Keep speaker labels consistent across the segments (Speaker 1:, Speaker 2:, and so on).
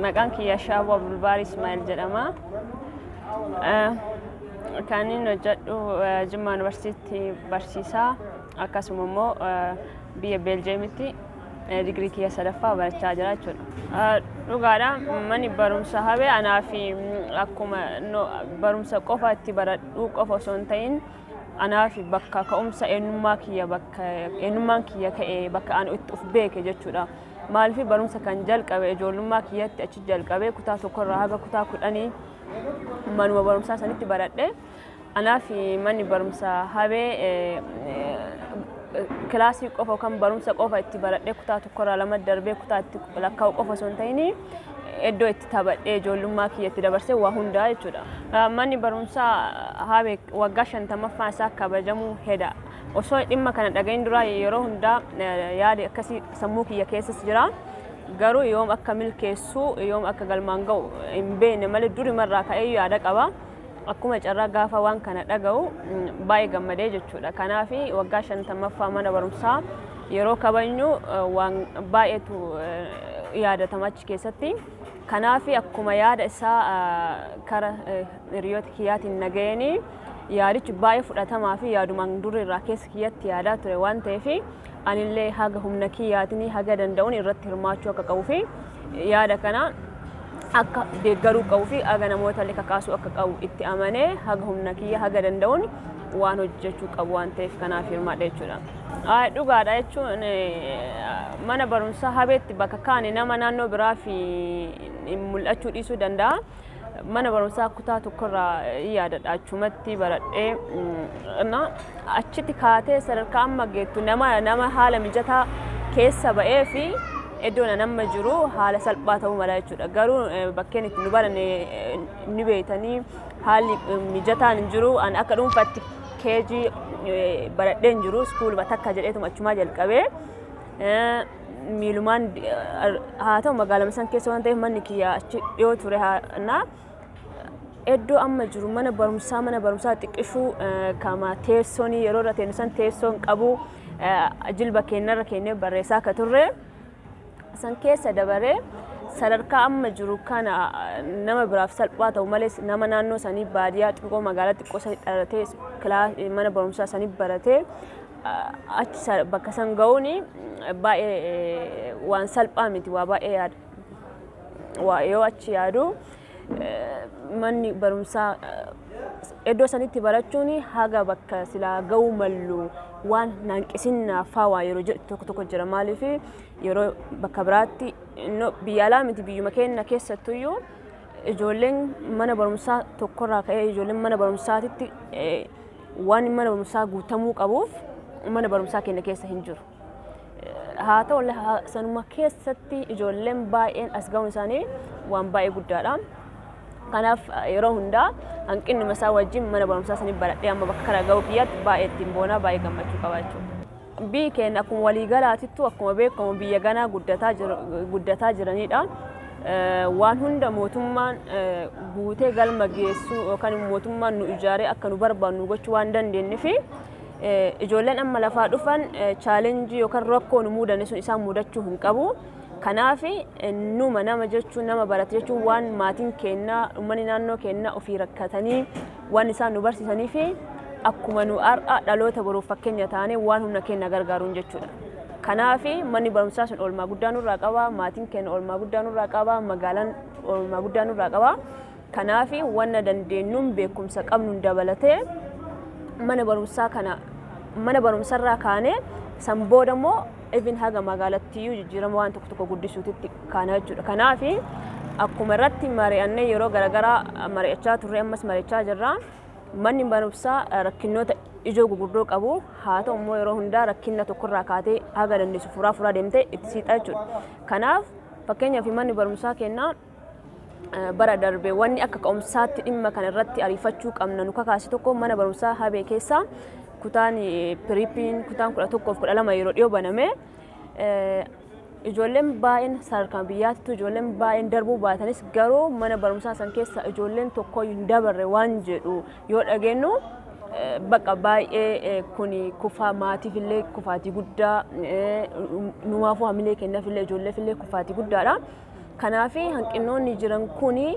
Speaker 1: Maqaan kiyya Shaaboo Abdulbaarii Ismaa'eel jedhama. Kan inni hojjedhu Jimma Yuunivarsiitii barsiisaa, akkasuma immoo biyya Beeljeemitti digirii kiyya sadaffaa barachaa jira jechuudha. Dhugaadha, manni barumsa Habee anaa fi akkuma barumsa qofa itti baradhuu qofa osoo hin ta'in, anaa fi bakka ka'umsa eenyummaa kiyya, bakka eenyummaan kiyya ka'e, bakka ani itti of beeke jechuudha. Maaliif, barumsa kan jalqabe ijoollummaa kiyyatti achi jalqabe, kutaa 1rraa haga kutaa 10 manuma barumsaa sanitti baradhe. Anaa fi manni barumsa Habee kilaasii qofa yookaan barumsa qofa itti baradhee kutaa 1rraa lama darbee kutaa itti lakkaa'u qofa osoo hin ta'in, iddoo itti taphadhee ijoollummaa kiyyatti dabarsee waa hundaa jechuudha. Manni barumsaa Habee waggaa 50ffaa isaa kabajamuu heda. Osoo dhimma kana dhagahin dura yeroo hundaa yaada akkasii sammuu kiyya keessas jira. Garuu yoom akka milkeessu, yoom akka galmaan ga'u hin beekne malee durimarraa ka'ee yaada qaba. Akkuma carraa gaafa waan kana dhaga'u baay'ee gammadee jechuudha. Kanaaf waggaa 50ffaa mana barumsaa yeroo kabajnu waan baay'eetu yaadatama achi keessatti. Kanaaf akkuma yaada isaa kara hiriyoota kiyyaatiin naga'anii, yaadichi baay'ee fudhatamaa fi yaadumaan durirraa keessa kiyyatti yaadaa ture waan ta'eef, anillee haga humna kiyyaatiin haga danda'uun irratti hirmaachuu akka qabuu fi yaada kana akka deeggaruu qabuu fi haga namoota illee kakaasuu akka qabu itti amanee, haga humna kiyya haga danda'uun waan hojjechuu qabu waan ta'eef, kanaaf hirmaadha jechuudha. Dhugaadha jechuun, mana barumsaa Habeetti bakka kaane nama naannoo biraa fi mul'achuu dhiisuu danda'a. Mana barumsaa kutaa 1rraa yaadadha, achumatti baradhee achitti kaatee sadarkaa amma geettu nama haala mijataa keessa ba'ee fi iddoon amma jiru haala salphaa ta'uu mala jechuudha. Garuu bakkeen itti nu baranne ni beeytanii, haalli mijataan hin jiru. Ani akka dhuunfaatti KG baradhee hin jiru, iskuuluma takka jedheetuma achumaa jalqabee miilumaan, haa ta'u magaalama san keessa waan ta'eef manni kiyya achi dhiyoo ture. Na iddoo amma jiru mana barumsaa xiqqishuu kama teessoon yeroo irra teenyu san teessoon qabu, jilba keenyarra keenyee barreessaa akka turre san keessa dabaree sadarkaa amma jiru kana nama biraaf salphaa ta'u malee, nama naannoo sanii baadiyyaa xiqqoo magaalaa xiqqoo sanii dhalatee mana barumsaa sanii baratee achi bakka san ga'uun baay'ee waan salphaa miti. Waa baay'ee yaada. Waa yoo achi yaadu, manni barumsaa iddoo sanitti barachuun haga bakka silaa ga'uu mallu waan hanqisinnaaf faa yeroo jedhu tokko tokko jira. Maaliif, yeroo bakka biraatti, biyya alaa miti, biyyuma keenya keessattuyyuu ijoolleen mana barumsaa tokkorraa ka'ee ijoolleen mana barumsaatitti waan mana barumsaa guutamuu qabuuf mana barumsaa keenya keessa hin jiru. Haa ta'u, sanuma keessatti ijoolleen baay'een as ga'uun isaanii waan baay'ee guddaadha. Kanaaf yeroo hundaa hanqinuma isaa wajjin mana barumsaa sanii baradhee amma bakka kana ga'uu kiyyaatti baay'ee ittiin boonaa, baay'ee gammachuu qaba jechuudha. Biyyi keenya akkuma waliigalaatittu, akkuma beekamu, biyya ganaa guddataa jiranidha. Waan hunda mootummaan guutee galma geessuu yookaan mootummaan nu ijaaree akka nu barbaannu gochuu waan dandeenyeef, ijoolleen amma lafaa dhufan challenge yookaan rakkoo nu mudanne sun isaan mudachuu hin qabu. Kanaaf numa nama jechuun, nama barate jechuun, waan maatiin keenyaa, uummanni naannoo keenyaa ofii rakkatanii waan isaan nu barsiisanii fi akkuma nu har'a dhaloota boruuf fakkeenya taanee waan humna keenya gargaaruun jechuudha. Kanaaf manni barumsaa sun oolmaa guddaa nurraa qaba, maatiin keenya oolmaa guddaa nurraa qaba, magaalaan oolmaa guddaa nurraa qaba. Kanaaf wanna dandeenyuun beekumsa qabnuun dabalatee mana barumsaa kana, mana barumsarraa kaanee san booda immoo even haga magaalattiyyuu jijjiirama waan tokko tokko guddisuutitti kaana jechuudha. Kanaaf akkuma irratti mari'annee yeroo garaagaraa mari'achaa turre, ammas mari'achaa jirra. Manni barumsaa rakkinoota ijoo gurguddoo qabu, haa ta'u immoo yeroo hundaa rakkina tokkorraa kaatee haga dandeessu furaa furaa deemtee itti siixa jechuudha. Kanaaf fakkeenyaaf manni barumsaa kennaa bara darbe wanni akka ka'umsaatti dhimma kana irratti ariifachuu qabna nu kakaase tokko, mana barumsaa Habee keessaa kutaan prepiin kutaan 11f 12 yeroo dhiyoo baname, ijoolleen baay'een sadarkaa biyyaattu ijoolleen baay'een darbuu baatanis, garuu mana barumsaa san keessa ijoolleen tokko hin dabarre waan jedhu yoo dhageenyu, bakka baay'ee kun kufaa maatiif illee kufaatii guddaa, numaafuu hamilee kennaaf illee ijoolleef illee kufaatii guddaadha. Kanaaf hanqinoonni jiran kuni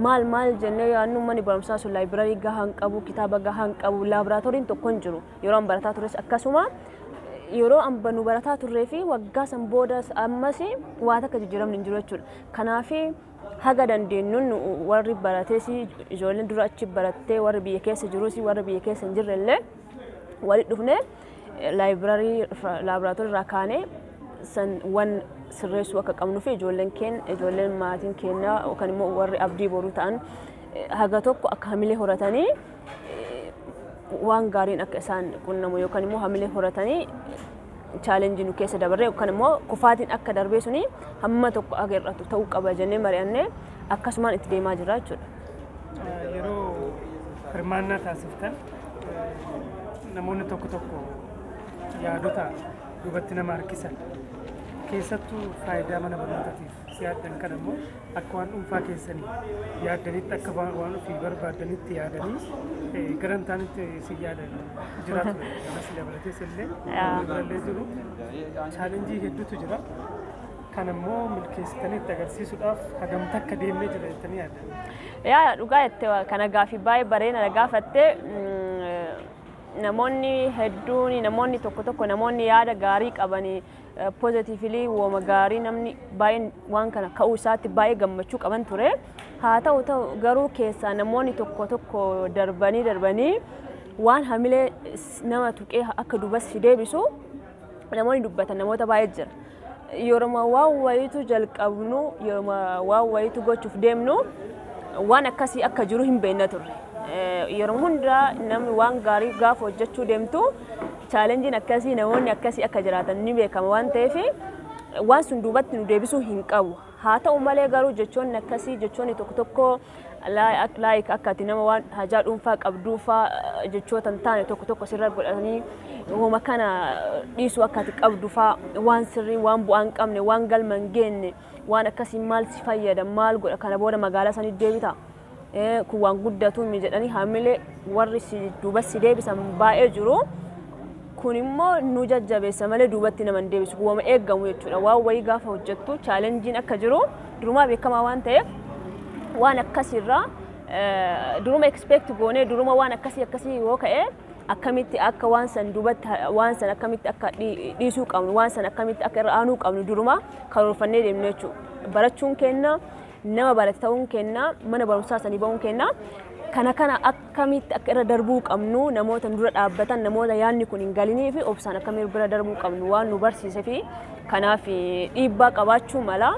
Speaker 1: maal maal jennee yaadnu manni barumsaa sun library gahaa hin qabu, kitaaba gahaa hin qabu, laaboraatooriin tokko hin jiru. Yeroo an barataa tures akkasuma yeroo an nu barataa turree fi waggaa san booda ammas waa takka jijjiiramni hin jiru jechuudha. Kanaaf haga dandeenyuun warri baratees ijoolleen dura achi barattee warri biyya keessa jirus warri biyya keessa hin jirre illee walitti dhufnee library laaboraatoorii irraa kaanee san wan sirreessuu akka qabnuu fi ijoolleen keenya ijoolleen maatiin keenya yookaan immoo warri abdii boruu ta'an haga tokko akka hamilee horatanii waan gaariin akka isaan qunnamu yookaan immoo hamilee horatanii challenge nu keessa dabarree yookaan immoo kufaatiin akka darbee suni hamma tokko akka hir'atu ta'uu qaba jennee mari'annee akkasumaan itti deemaa jirra jechuudha.
Speaker 2: Yeroo hirmaannaa taasiftan namoonni tokko tokko yaadota duubatti nama harkisan keessattuu faayidaa mana barnootaatiif yaaddan kan immoo akka waan dhuunfaa keessanii yaaddanitti akka waan ofii barbaaddanitti yaadanii gara hin taanetti si yaadan jira ture. Kanas dabalatees illee birallee jiru challenge hedduutu jira. Kan immoo milkeessitanii itti agarsiisuudhaaf hagam takka deemnee jira jettanii yaaddan?
Speaker 1: Yaa, dhugaa jettee, kana gaaffii baay'ee bareeda gaafatte. Namoonni hedduun, namoonni tokko tokko, namoonni yaada gaarii qabanii positively wooma gaarii namni baay'een waan kana ka'uu isaatti baay'ee gammachuu qaban ture. Haa ta'u garuu keessaa namoonni tokko tokko darbanii darbanii waan hamilee nama tuqee akka duubas si deebisu namoonni dubbatan namoota baay'ee jira. Yeroo waan wayitu jalqabnu, yeroo waan wayitu gochuuf deemnu waan akkasii akka jiru hin beekna turre. Yeroo hundaa namni waan gaarii gaafa hojjechuu deemtu challengeiin akkasii, namoonni akkasii akka jiraatan ni beekama waan ta'eef waan sun duubatti nu deebisuu hin qabu. Haa ta'u malee garuu jechoonni akkasii, jechoonni tokko tokko like akka ati nama waan hajaa dhuunfaa qabduufaa jechoota hin taane tokko tokko sirra godhatanii uuma kana dhiisuu akka ati qabdufaa, waan sirrii, waan bu'aa hin qabne, waan galma hin geenye, waan akkasii maal si fayyada, maal godha, kana booda magaalaa sanii deebita. Kun waan guddatu mi jedhanii hamilee warri si duuba si deebisan baay'ee jiru. Kun immoo nu jajjabeessa malee duubatti nama hin deebisu. Waama eeggamu jechuudha. Waan wayii gaafa hojjettu challengeiin akka jiru durumaa beekamaa waan ta'eef waan akkasiirraa duruma expect goonee duruma waan akkasii akkasii yoo ka'e akkamitti akka waan san duubatti, waan san akkamitti akka dhiisuu qabnu, waan san akkamitti akka irra aanuu qabnu duruma karoorfannee deemnu jechuudha. Barachuun kenna, nama barate ta'uun kenna, mana barumsaa sanii ba'uun kenna, kana akkamitti akka irra darbuu qabnu, namoota dura dhaabbatan, namoota yaadni kun hin galinii fi obsaan akkamitti bira darbuu qabnu waan nu barsiise fi kanaaf dhiibbaa qabaachuu mala.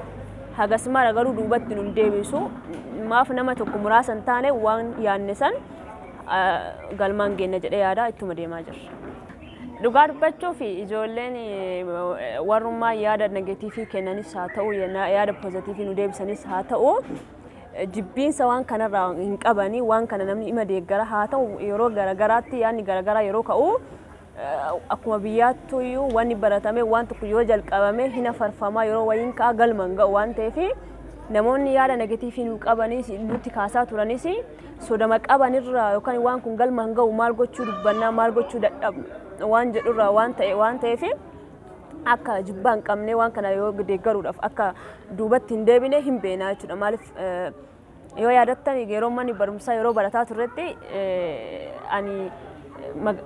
Speaker 1: Hagas mara garuu duubatti nu deebisu. Maaf nama tokko muraasa hin taane waan yaadne san galmaan geenna jedhee yaada ittuma deemaa jirra. Dhugaa dubbachuu fi ijoolleen warrummaa yaada negative kennanis haa ta'u, yaada positive nu deebisanis haa ta'u, jibbiinsa waan kanarraa hin qabanii. Waan kana namni ima deeggara. Haa ta'u yeroo garagaraatti yaadni garagaraa yeroo ka'u akkuma biyyaattuyyuu wanni baratame waan tokko yoo jalqabame hin afarfamaa, yeroo wayiin ka'a galma hin ga'u waan ta'eef namoonni yaada negative nu qabanis nutti kaasaa turanis sodama qabanirraa yookaan waan kun galma hin ga'u, maal gochuu dubbannaa, maal gochuu dadhabnu waan jedhurraa waan ta'e waan ta'eef akka jibbaa hin qabne waan kana yoo deeggaruudhaaf akka duubatti hin deebine hin beekna jechuudha. Maaliif yoo yaadattan yeroo manni barumsaa yeroo barataa turretti ani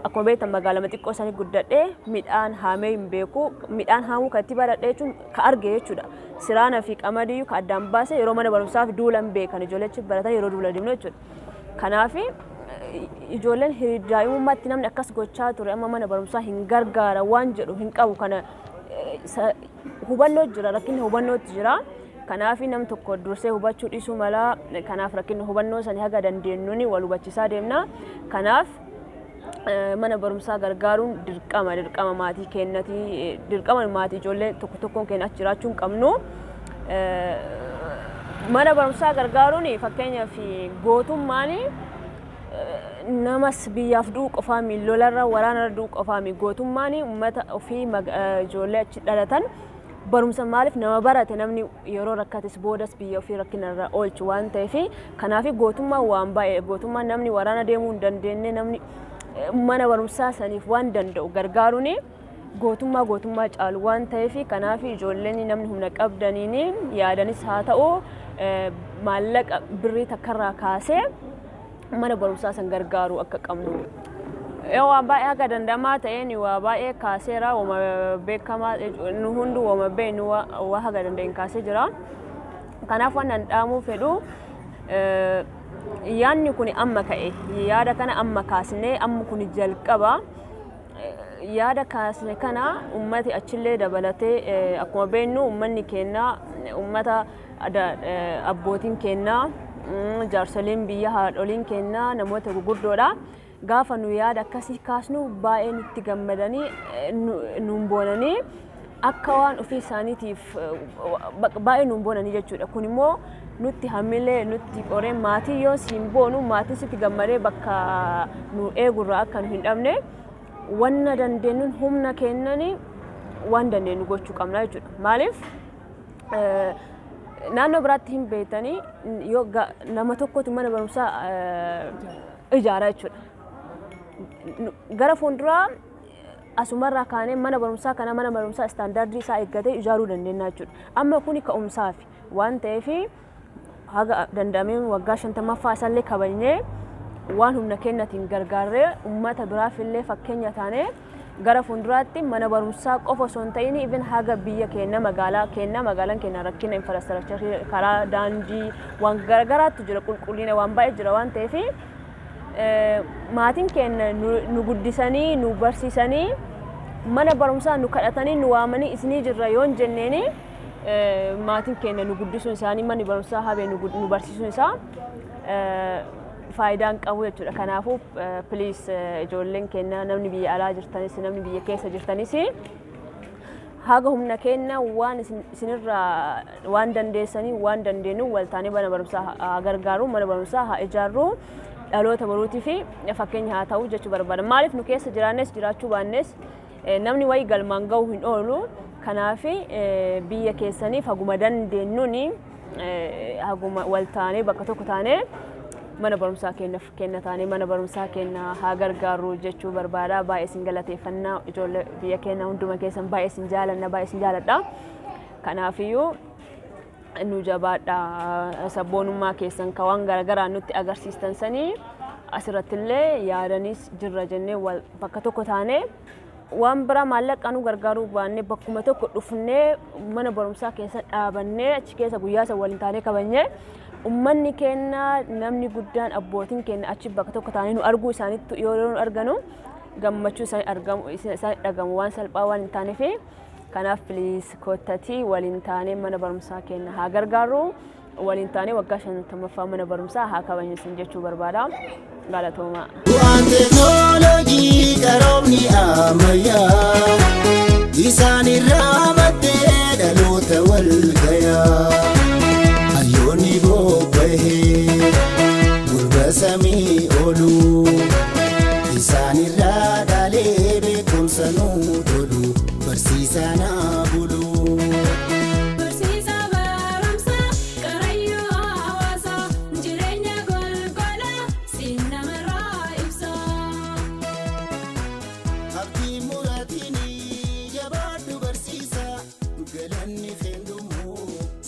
Speaker 1: akkuma beektan magaalama xiqqoo sanii guddadhee midhaan haamee hin beeku. Midhaan haamuu kan itti baradhee jechuun ka arge jechuudha. Siraana fi qamadii ka addaan baase yeroo mana barumsaaf duula hin beekan ijoollee achi baratan yeroo duula deemnu jechuudha. Kanaaf ijoolleen daa'imummaatti namni akkas gochaa ture amma mana barumsaa hin gargaara waan jedhu hin qabu. Kana hubannoo jira, rakkinni hubannootti jira. Kanaaf nam tokko dursee hubachuu dhiisuu mala. Kanaaf rakkinni hubannoo sanii haga dandeenyuun wal hubachiisaa deemna. Kanaaf mana barumsaa gargaaruun dirqama dirqama maatii keenyati, dirqama maatii ijoollee tokko tokkoon keenya achi jiraachuu hin qabnu. Mana barumsaa gargaaruun fakkeenyaaf gootummaan namas biyyaaf du'u qofaa mi, lolarra waraanarra du'u qofaa mi. Gootummaan uummata ofii ijoollee achi dhalatan barumsa, maaliif nama barate namni yeroo rakkates boodas biyya ofii rakkinarra oolchu waan ta'eef. Kanaaf gootummaan waan baay'ee, gootummaan namni waraana deemuu hin dandeenye namni mana barumsaa saniif waan danda'u gargaaruun Gootummaa caalu waan ta'eef kanaaf ijoolleen namni humna qabdaniin yaadanis haa ta'u maallaqa birrii takkarraa kaasee mana barumsaa san gargaaruu akka qabnu. Waan baay'ee akka danda'amaa ta'een waa baay'ee kaaseera, wama beekamaa nu hunduu wama beeknu waa haga danda'een kaasee jira. Kanaaf waan an dhaamuu fedhu, yaadni kun amma ka'e, yaada kana amma kaasnee, amma kun jalqaba. Yaada kaasne kana ummati achillee dabalatee, akkuma beeknu ummanni keenya ummata abbootiin keenya, jaarsoliin biyya, haadholiin keenya namoota gurguddoodha. Gaafa nu yaada akkasii kaasnu baay'ee nutti gammadanii, nuun boonanii, akka waan ofii isaaniitiif baay'ee nuun boonanii jechuudha. Kun immoo nutti hamilee nutti qoree, maatii yoo siin boonu, maatiin sitti gammadee bakka nu eegurraa akka nu hin dhabne, wanna dandeenyuun humna kennanii waan dandeenyu gochuu qabna jechuudha. Maaliif, naannoo biraatti hin beektanii, yoo nama tokkotu mana barumsaa ijaara jechuudha. Gara fuulduraa asumarraa kaanee mana barumsaa kana mana barumsaa istaandaardii isaa eeggatee ijaaruu dandeenya jechuudha. Amma kuni ka'umsaafi waan ta'eef haga danda'ameen waggaa 50ffaa isaallee kabajnee, waan humna keenyatiin gargaarree, uummata biraaf illee fakkeenya taanee, gara fuulduraatti mana barumsaa qofa osoo hin ta'in even haga biyya keenya, magaalaa keenya, magaalaan keenya rakkina infrastructure, karaa, daandii, waan garagaraatu jira, qulqullina waan baay'ee jira waan ta'eef, maatiin keenya nu guddisanii, nu barsiisanii, mana barumsaa nu kadhatanii, nu waamanii isinii jirra yoo hin jenneeni, maatiin keenya nu guddisuun isaanii, manni barumsaa habee nu barsiisuun isaa faayidaa hin qabu jechuudha. Kanaafuu please, ijoolleen keenya, namni biyya alaa jirtanis, namni biyya keessa jirtanis, haga humna keenya waan isinirraa waan dandeessanii, waan dandeenyu wal taanee mana barumsaa haa gargaaru, mana barumsaa haa ijaarru, dhaloota boruutii fi fakkeenya haa ta'u jechuu barbaada. Maaliif, nu keessa jiraannes jiraachuu baannes namni wayii galmaan ga'uu hin oolu. Kanaaf biyya keessaniif haguma dandeenyuun, haguma wal taanee bakka tokko taanee mana barumsaa keenya taanee mana barumsaa keenya haa gargaarru jechuu barbaada. Baay'ee isin galateeffannaa, ijoollee biyya keenya hunduma keessan baay'ee isin jaalanna, baay'ee isin jaaladha. Kanaafiyyuu nu jabaadha, sabboonummaa keessan ka waan garaagaraa nutti agarsiistan sanii asirratti illee yaadanis jirra jennee bakka tokko taanee, waan biraa maallaqa nu gargaaruu baannee, bakkuma tokko dhufnee mana barumsaa keessa dhaabannee, achi keessa guyyaa isa waliin taanee kabajnee, ummanni keenya, namni guddaan, abbootiin keenya achi bakka tokko taanee nu arguu isaaniitti yoo nu arganu gammachuu isaanii argamu isaanii dhagamu waan salphaa waan hin taaneef, kanaaf please kottatii waliin taanee mana barumsaa keenya haa gargaarru, waliin taanee waggaa 50ffaa mana barumsaa haa kabajnu isin jechuu barbaada. Galatoomaa.
Speaker 3: Bu'aan teeknooloojii qaroomni ammayyaa isaan irraa maddee dhaloota wal gayaa, hayyoonni bobbahee gurba samii ooluu isaan irraa dhaalee beekumsa nuu tolu, barsiisaa naa bulu.
Speaker 4: Barsiisaa barumsaa qarayyoo hawaasaa, jireenya golgola siin namarraa ibsa.
Speaker 3: Abdii muraatiini jabaadhu barsiisaa, galanni feendumu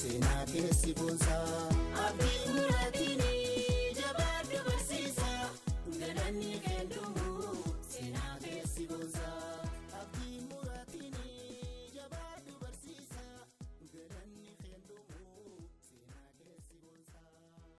Speaker 3: seenaa keessi boonsaa.